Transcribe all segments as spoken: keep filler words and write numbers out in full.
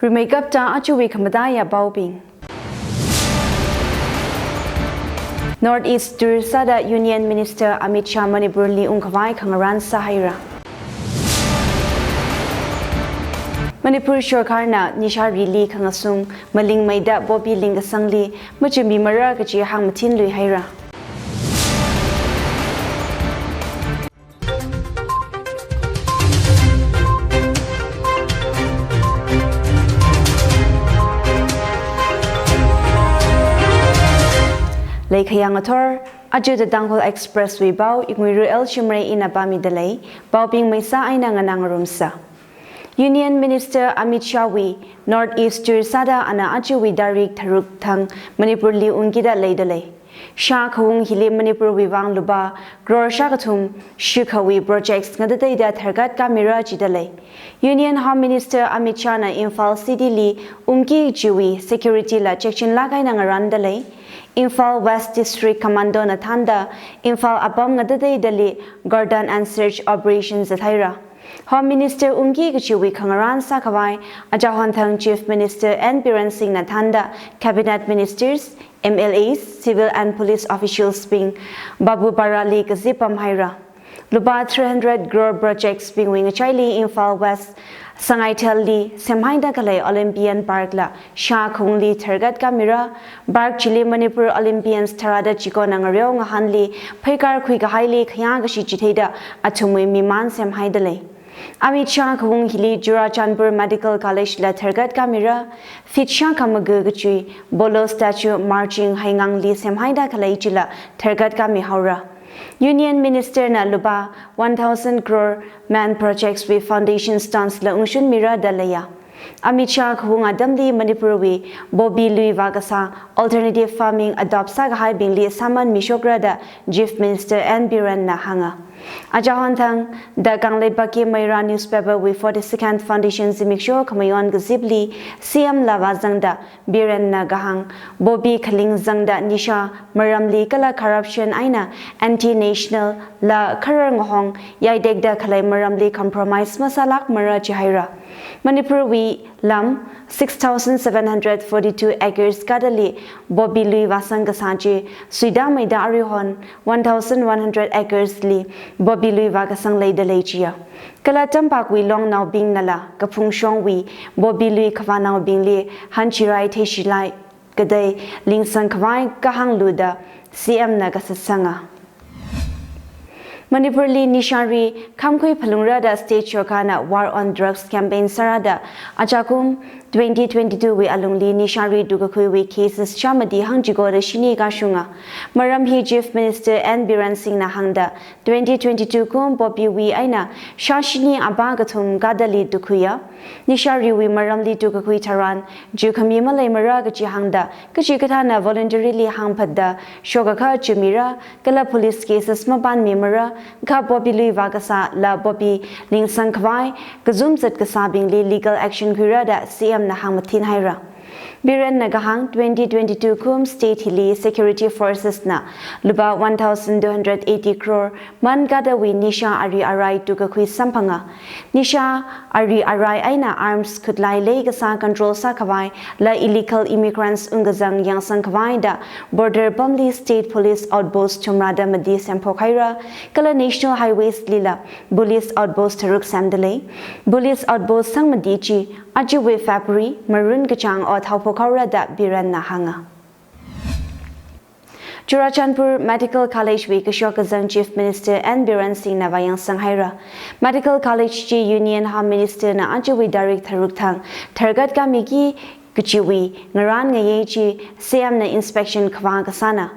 Rimeikapta ajawui khamataiya paobing. North East tour sāda Union Minister Amit Shah Manipurli ungkhavai khangarān sāhaira. Manipur sorkarna nisharili khangasung malingmeida poppy lingkasangli machimimara kaji hāngmathinluihaira. Leikhayang athor, aja The Tangkhul Express wui pao, Inguiru L Shimray ina pāmidalei, paobing maisa eina nganāngarumsa. Union Minister Amit Shah wui North East tour sāda ana ajawui tarik tharuk thang Manipurli ungkida leidalei. Shah khaung hili Manipurwui vang lupā crore shākathum shikhawui projects ngatateida tharkatkāmira jidalei. Union Home Minister Amit Shahna Imphal City li ungki kajiwui security la checking lāk eina ngarāndalei. Imphal West District Commando na thānda Imphal apam ngatateidali cordon and search operation zathaira. Home Minister ungki kajiwui khangarān sākhavai, achahon thang Chief Minister N Biren Singh na thānda Cabinet Ministers, M L As, civil and police officials bing Babupara li kazip pamhaira. Lupā three hundred crore projects bingwui ngachaili Imphal West Sangaithelli semhaida khalei Olympian Park la Shah khaungli tharkatkāmira. Park chili Manipur Olympians tharāda chikona ngareo ngahānli pheikar khuikahaili khayākashi chitheida athumwui mimān semhaidalei. Amit Shah khaung hili Churachandpur Medical College la tharkatkāmira. Feet shākha maga kaji Polo statue marching haingangli semhaida khalei chila tharkatkāmihaora. Union Minister na lupā one thousand crore main projects wui foundation stones la ungshunmira da leiya. Amit Shah khaung atamli Manipurwui poppy lui vākasā alternative farming adopt sākahaibingli sāman mishokra da Chief Minister N Biren na hānga. Achahon thang The Kangleipakki Meira newspaper wui forty-second foundation zimiksho khamayon kazipli C M la vāzangda Biren na kahāng, poppy khaling zangda nisha maramli kala corruption eina anti-national la kharar ngahong yaitekda khalei maramli compromise masālākmara jihaira. Manipurwui lam six thousand seven hundred forty-two acres kadali poppy lui vāsang kasā chi suitāmeida aruihon one thousand one hundred acres li poppy lui vākasang leidalei jiya. Kala tampakwui longnaobingnala kaphungshongwui poppy lui khavānaobingli hanchirai theishilai katei lingsang khavai kahānglu da C M na kasatsanga. Manipurli nishari khamkhui phalungra da state sorkarna War on Drugs campaign sārada achakum twenty twenty-two wui alungli nishari tukakhuiwui cases shāmati hangchiko da shini kashunga. Maram hi Chief Minister N Biren Singh na hāngda twenty twenty-two kum poppy wui eina shā shini apā kathum kadali tukhuiya. Nishariwui maramli tukakhui tharan jukhami maleimara kaji hāngda kachikathāna voluntarily hāngphatda shokakha chimira, kala police cases mapanmimara, kha poppy lui vākasā la poppy lingsang khavai kazum zat kasābingli legal action khuira da C M na hāngmathinhaira. Biren na kahāng twenty twenty-two kum state hili security forces na lupā one thousand two hundred eighty crore man kadawui nisha ari arai tukakhui samphanga. Nisha ari arai eina arms khutlai leikasā control sākhavai la illegal immigrants ungkazang yangsang khavai da border pamli state police outpost thumrada mati semphokhaira, kala national highways lila police outpost tharuk semdalei. Police outpost sangmati chi ajawui February marun kachāng ot haophokhaora da Biren na hānga. Churachandpur Medical College wui kashok kazang Chief Minister N Biren Singh na vāyangsanghaira. Medical College chi Union Home Minister na ajawui tarik tharuk thang tharkatkāmiki kajiwui ngarān ngayei chi C M na inspection khavā kasāna.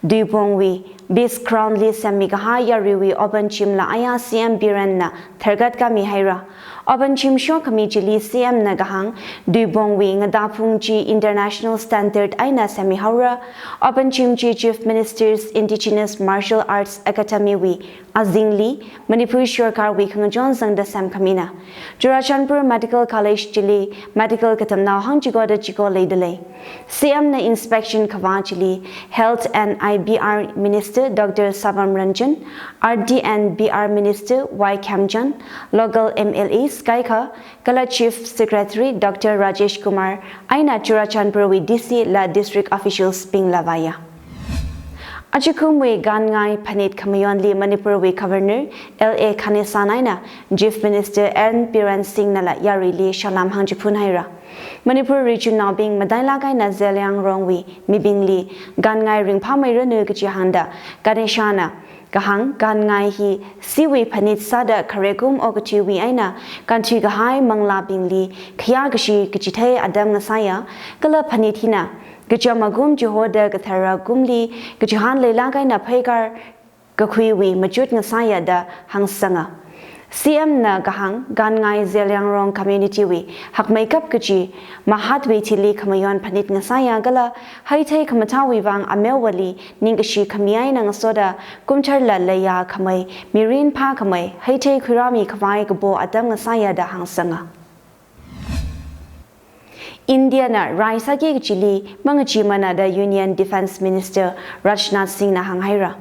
Tuipongwui Beast Ground li semmi kahai yaruiwui open gym la aya C M Biren na tharkatkāmihaira. Open gym shokkhami chili C M na kahāng, Tuipongwui ngatā phung chi international standard eina semmihaora. Open gym chi Chief Minister's Indigenous Martial Arts Academy wui azingli Manipur sorkarwui khangachon zangda semkhamina. Churachandpur Medical College chili medical katamnao hangchiko da chiko leidalei. C M na inspection khavā chili Health and I B R Minister Doctor Sabam Ranjan, R D and B R Minister Y Khemchand, local M L As kaikha, kala Chief Secretary Doctor Rajesh Kumar eina Churachandpur wui D C la district officials bingla vāya. Ajakumwui gānngai phanit khamayonli Manipur wui Governor L A Ganesan eina Chief Minister N Biren Singh nala yaruili salām hāngchiphun haira. Manipur region naobing matailāk eina Zeliangrong wui mibingli gānngai ringphāmeiranu kachi hāngda Ganesan na kahāng gānngai hi siwui phanit sāda khare kum okathuiwui eina kānthui kahai manglābingli khayā kashi kachithei atam ngasāya, kala phanit hina kacham akum chihoda kathara kumli kachihān leilāk eina pheikar kakhuiwui machut ngasāya da hāngsanga. C M na kahāng gānngai Zeliangrong community wui hakmeikap kachi mahatwui thili khamayon phanit ngasāya kala heithei khamathāwui vang ameowali ningkashi khami eina ngasoda kumtharla leiya khamei mirin phākhamei heithei khuirāmi khavai kapo atam ngasāya da hāngsanga. India na rai sāki kachili mangachimana da Union Defence Minister Rajnath Singh na hānghaira.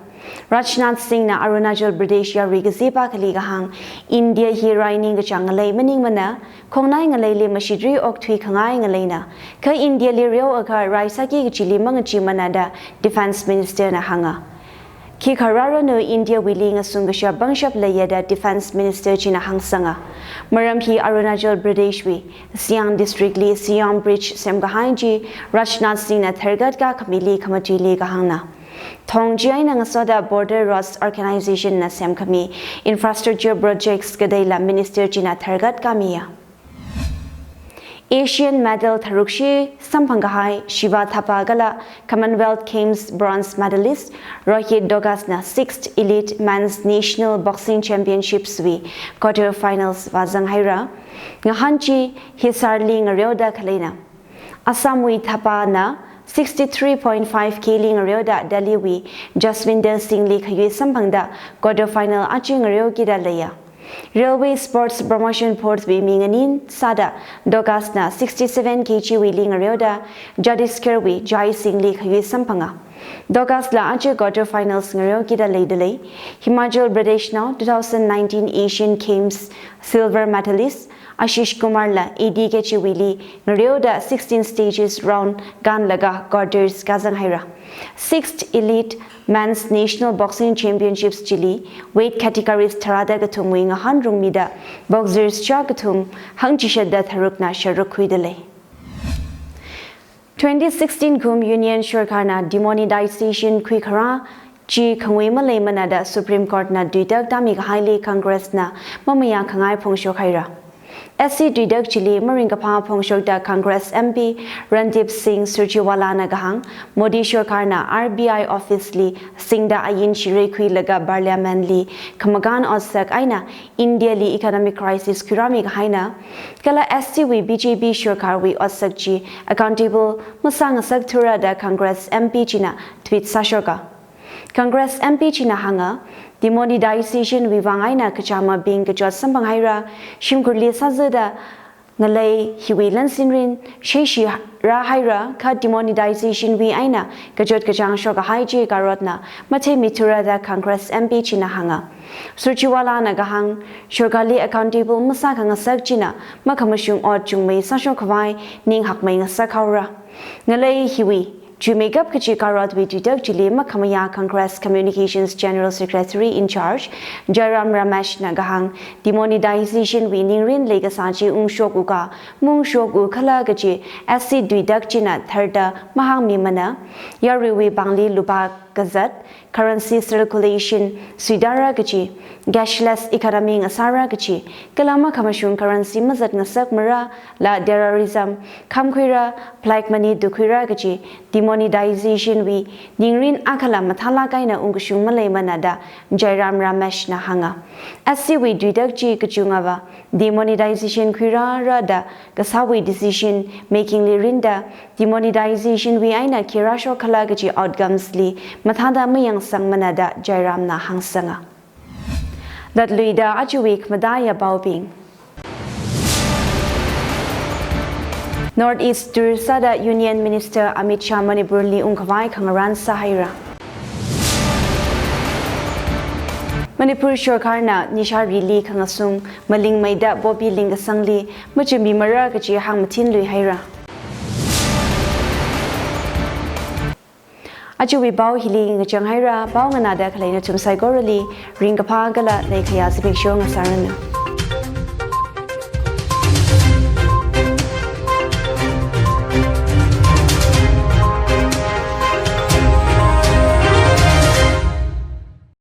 Rajnath Singh na Arunachal Pradesh yarui kazipa khali kahāng, India hi rai ningkachāng ngalei maningmana, khongnai ngaleili mashitri okthui khangai ngaleina, kha India li reoakha rai sāki kachili mangachimana da Defence Minister na hānga. Khikha rāranu India wuili ngasung kashap pangshap leiya da Defence Minister china hāngsanga. Maram hi Arunachal Pradesh wui Siang district li Siang Bridge semkahai chi Rajnath Singh na tharkat kakhamili khamatuili kahāngna. Thong chi eina ngasoda Border Roads Organization na semkhami infrastructure projects kateila Minister china tharkat kamiya. Asian medal tharukshi samphangkahai Shiva Thapa kala Commonwealth Games bronze medalist Rohit Douglas na sixth Elite Men's National Boxing Championships wui quarter finals vāzanghaira. Ngahān chi Hisar li ngareoda khaleina. Assam wui Thapa na sixty-three point five K li ngareoda Delhi wui Jaswinder Singh li khayui samphangda quarter final aja ngareokida leiya. Railway Sports Promotion Board wui mi nganin sāda Douglas na sixty-seven K G wuili ngareoda Chhattisgarh wui Jai Singh li khayui samphanga. Douglas la aja quarter finals ngareokida leidalei. Himachal Pradesh nao two thousand nineteen Asian Games silver medalist Ashish Kumar la eighty K G wuili ngareoda sixteen stages round kānlaga quarters kāzanghaira. Sixth Elite Men's National Boxing Championships chili weight categories tharāda kathumwui ngahān rungmida boxers chā kathum hangchishatda tharukna sharuk khuidalei. Twenty sixteen kum Union Sarkar na demonetization khuikharā chi khangui maleimana da Supreme Court na tuitak tāmi kahaili Congress na mamayā khangai phongshok haira. S C tuitak chili maringkaphā phongshokda Congress M P Randeep Singh Surjewala na kahāng, Modi Sarkar na R B I office li singda ain shirei khuilaga Parliament li khamakān otsak eina India li economic crisis khuirāmi kahaina, kala S C wui B J P Sarkar wui otsak chi accountable masāngasak thura da Congress M P china tweet sāshoka. Congress M P china hānga, demonetization wui vang eina kachāmabing kachot samphang haira, shimkhurli sāzada ngalei hiwui lansinrin sheishi rāhaira, kha demonetization wui eina kachot kachāng shok kahai chi karotna matheimi thura da Congress M P china hānga. Surjewala na kahāng, Sarkar li accountable masākhangasak china makhamashung ot chungmei sāshok khavai ning hakmei ngasak haora. Ngalei hiwui chuimeikap kachi karotwui tuitak chili makhamayā Congress Communications General Secretary in Charge Jairam Ramesh na kahāng, demonetization wui ningrin leikasā chi ungshoku ka maungshoku khala kachi S C tuitak china tharda mahāngmimana, yaruiwui pāngli lupā kazat, currency circulation suidara kachi, cashless economy ngasāra kachi, kala makhamashung currency mazatngasak mara, la terrorism khamkhuira, black money tukhuira kachi, demonetization wui ningrin akhala mathālāk eina ungkashung maleimana da Jairam Ramesh na hānga. S C wui tuitak chi kachungava demonetization khuirāra da kasāwui decision making li rinda, demonetization wui eina khi rāshok khala kachi outcomes li mathāda mayangsangmana da Jairam na hāngsanga. Latluida aja wui khamatāya paobing. North East tur sāda Union Minister Amit Shah Manipurli ungkhavai khangarān sāhaira. Manipur sorkarna nisharili khangasung malingmeida Bobby Lingkasangli machukmimara kaji hāngmathinlui haira. Ajawui pao hili ngachang haira, pao nganāda khalei nathum saikorali ringkaphā kala leikhayā zimiksho ngasāranu.